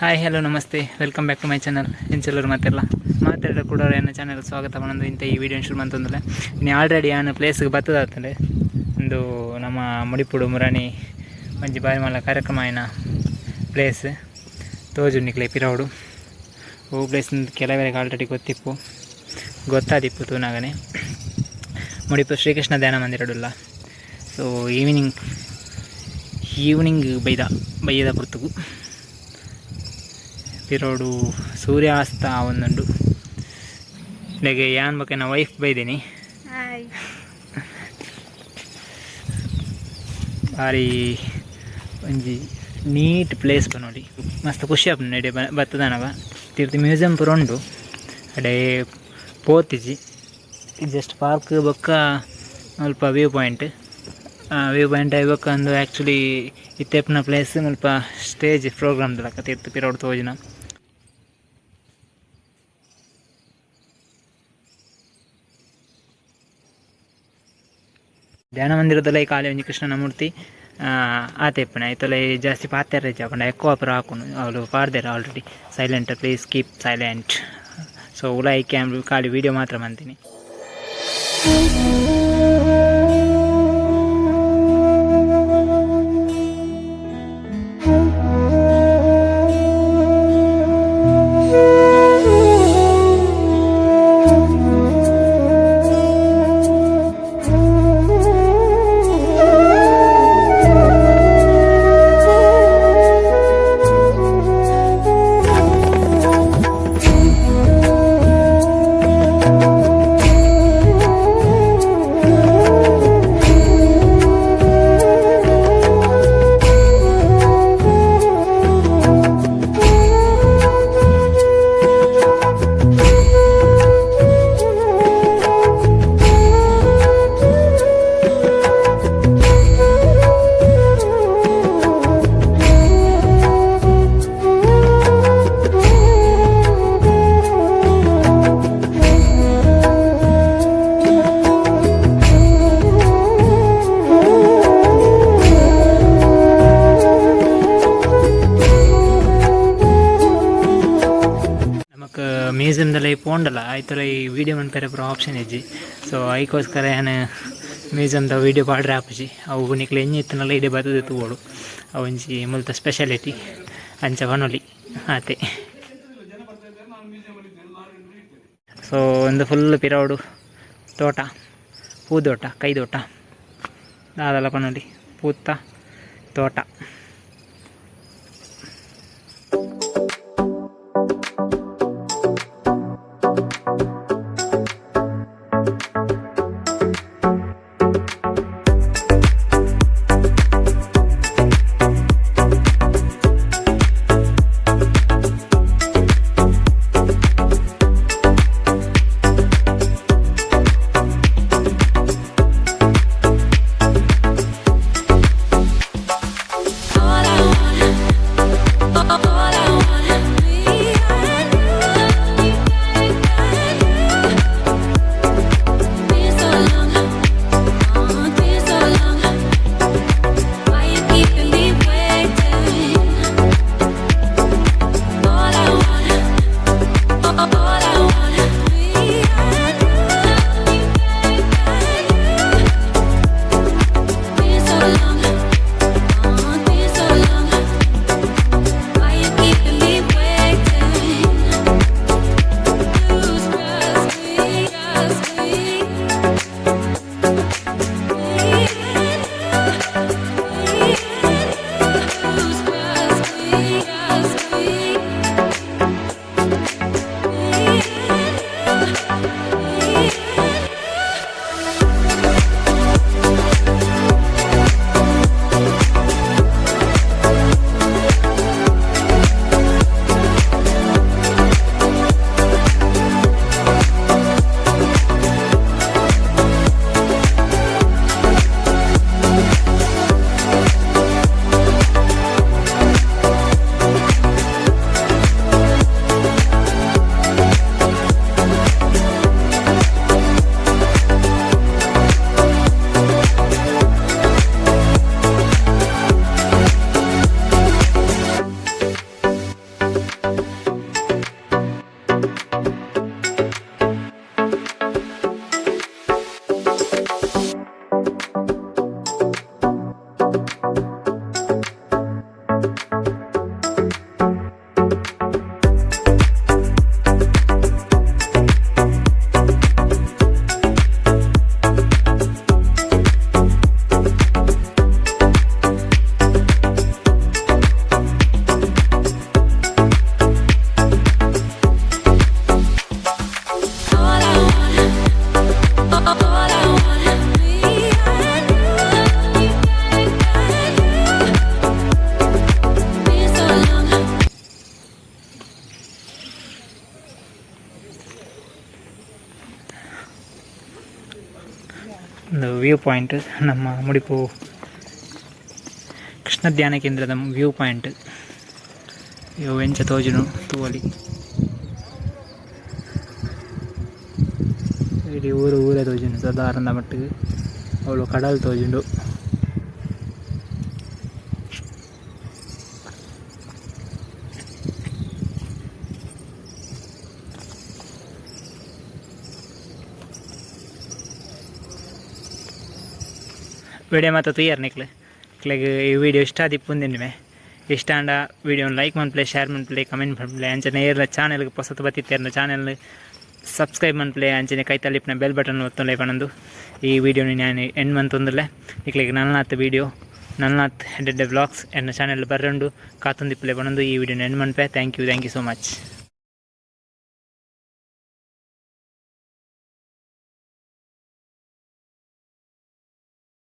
Hi, hello, namaste, welcome back to my channel. ಎಂಚೆಲ್ಲರು ಮಾತೆಲ್ಲ ಮಾತಾಡ ಕೂಡ ಎನ್ನ ಚಾನಲ್ ಸ್ವಾಗತ ಪನೊಂದು ಇಂತ ಈ ವಿಡಿಯೋ ಶುರು ಮಂತೊಂದುಲ್ಲೆ. ಇನ್ನು ಆಲ್ರೆಡಿ ಯಾನ್ ಪ್ಲೇಸ್ಗೆ ಬತ್ತದಾತಂಡೆ. ಒಂದು ನಮ್ಮ ಮುಡಿಪುಡು ಮುರಾಣಿ ಒಂಜಿ ಬಾರಿ ಮಲ್ಲ ಕಾರ್ಯಕ್ರಮ ಆಯಿನ ಪ್ಲೇಸ್ ತೋಜು ನಿಕ್ಲೆ ಪಿರವುಡು. ಓ ಪ್ಲೇಸ್ ಕೆಲವರಿಗೆ ಆಲ್ರೆಡಿ ಗೊತ್ತಿಪ್ಪು, ಗೊತ್ತಾದಿಪ್ಪು ತೂನಾಗನೆ. ಮುಡಿಪು ಶ್ರೀಕೃಷ್ಣ ಧ್ಯಾನ ಮಂದಿರಡುಲ್ಲ. ಸೊ ಈವ್ನಿಂಗ್ ಈವ್ನಿಂಗ್ ಬೈದ ಬಯ್ಯದ ಪೊರ್ತುಗು ಪಿರೋಡು ಸೂರ್ಯಾಸ್ತ ಒಂದುಂಡು. ಇಡೆಗೆ ಯಾನ್ ಬೊಕ ಎನ್ನ ವೈಫ್ ಬೈದಿನಿ. ಹಾಯ್. ಬಾರಿ ಒಂಜಿ ನೀಟ್ ಪ್ಲೇಸ್ ಪನೊಲಿ. ಮಸ್ತ್ ಖುಷಿ ಆಪುಂಡು ಇಡೆ ಬತ್ತದಾನಗ. ತಿರ್ತು ಮ್ಯೂಸಿಯಂ ಪೂರ ಉಂಡು, ಅಡೆ ಪೋತಿಜಿ. ಜಸ್ಟ್ ಪಾರ್ಕ್ ಬೊಕ್ಕ ಅಲ್ಪ view point. View point ಆಯಿ ಬೊಕ್ಕ ಅಂದು ಆ್ಯಕ್ಚುಲಿ ಇತ್ತೆಪ್ನ ಪ್ಲೇಸ್ ಮುಲ್ಪ ಸ್ಟೇಜ್ ಪ್ರೋಗ್ರಾಮ್ ದ ತಿರ್ತು ಪಿರವುಡು ತೋಜುನ. ಧ್ಯಾನ ಮಂದಿರದಲ್ಲ ಈ ಖಾಲಿ ಒಂಜಿ ಕೃಷ್ಣನ ಮೂರ್ತಿ ಆತೆ ಇಪ್ಪುನ. ಐತೊಲ ಜಾಸ್ತಿ ಪಾತೆರ ಇಜ್ಜಿ, ಪಂಡ ಎಕ್ಕೋ ಪೂರ ಆಪುಂಡು. ಅವ್ಲು ಪಾಡ್ದೆರ್ already, "Silent, please keep silent." So ಉಲಾಯಿ ಕ್ಯಾಮ್ ಖಾಲಿ ವೀಡಿಯೋ ಮಾತ್ರ ಮಂತಿನಿ. ನಮಕ್ ಮ್ಯೂಸಿಯಮ್ದಲ್ಲಿ ಪೋಂಡಲ ಐತೊಲ ಈ ವಿಡಿಯೋ ಮನ್ಪೆರೆ ಪೂರ ಆಪ್ಷನ್ ಇಜ್ಜಿ. ಸೊ ಐಕೋಸ್ಕರ ಯಾನ್ ಮ್ಯೂಸಿಯಮ್ದ ವೀಡಿಯೋ ಪಾಡ್ರೆ ಆಪುಜಿ. ಅವು ನಿಕ್ಲೆ ಎಂಚ ಇತ್ತುಂಡಲ ಇಡೆ ಬತ್ತುದು ತೂವೊಡು. ಅವು ಒಂಜಿ ಮುಲ್ತ ಸ್ಪೆಷಾಲಿಟಿ ಅಂಚ ಪನೊಲಿ ಆತೆ. ಸೊ ಒಂದು ಫುಲ್ ಪಿರವುಡು ತೋಟ, ಪೂದೋಟ, ಕೈದೋಟ, ದಾದಲ ಪನೊಲಿ, ಪೂತ ತೋಟ. ಒಂದು ವ್ಯೂ ಪಾಯಿಂಟ್, ನಮ್ಮ ಮುಡಿಪು ಕೃಷ್ಣ ಧ್ಯಾನ ಕೇಂದ್ರದ ವ್ಯೂ ಪಾಯಿಂಟ್. ಇವು ಎಂಚ ತೋಜುನು ತೂವೊಲಿ. ಇಡೀ ಊರು ಊರೇ ತೋಜುಂಡು ಸಾಧಾರಣ ಮಟ್ಟಿಗೆ. ಅವಳು ಕಡಲ್ ತೋಜುಂಡು. ವಿಡಿಯೋ ಮಾತ ತೂಯರ್ ನಿಕ್ಲೆ. ನಿಕ್ಲೆಗ್ ಈ ವಿಡಿಯೋ ಇಷ್ಟ ಆದಿಪ್ಪುಂದಿನ್ಮೆ. ಇಷ್ಟ ಆಂಡ ವಿಡಿಯೋ ಲೈಕ್ ಮನ್ಪುಲೆ, ಶೇರ್ ಮನ್ಪುಲೆ, ಕಮೆಂಟ್ ಮನ್ಪುಲೆ. ಅಂಚನೆ ಏರ್ಲ ಚಾನೆಲ್ಗೆ ಪೊಸತ್ ಬತ್ತಿತ್ತೇರ್ನ ಚಾನೆಲ್ ಸಬ್ಸ್ಕ್ರೈಬ್ ಮನ್ಪುಲೆ. ಅಂಚನೆ ಕೈತಲ್ಲಿಪ್ಪುನ ಬೆಲ್ ಬಟನ್ ಒತ್ತೊನ್ಲೆ ಪನೊಂದು ಈ ವಿಡಿಯೋನ ನಾನು ಎಂಡ್ ಮಂತೊಂದುಲ್ಲೆ. ನಿಕ್ಲೆಗ್ ನನ್ನಾತ್ ವಿಡಿಯೋ, ನನ್ನಾತ್ ಎಡ್ಡೆ ವ್ಲಾಗ್ಸ್ ಎನ್ನ ಚಾನೆಲ್ ಬರ್ರಂಡು, ಕಾತೊಂದಿಪ್ಪುಲೆ ಪನೊಂದು ಈ ವಿಡಿಯೋನ and ಮನ್ಪೆ. Thank you, thank you so much.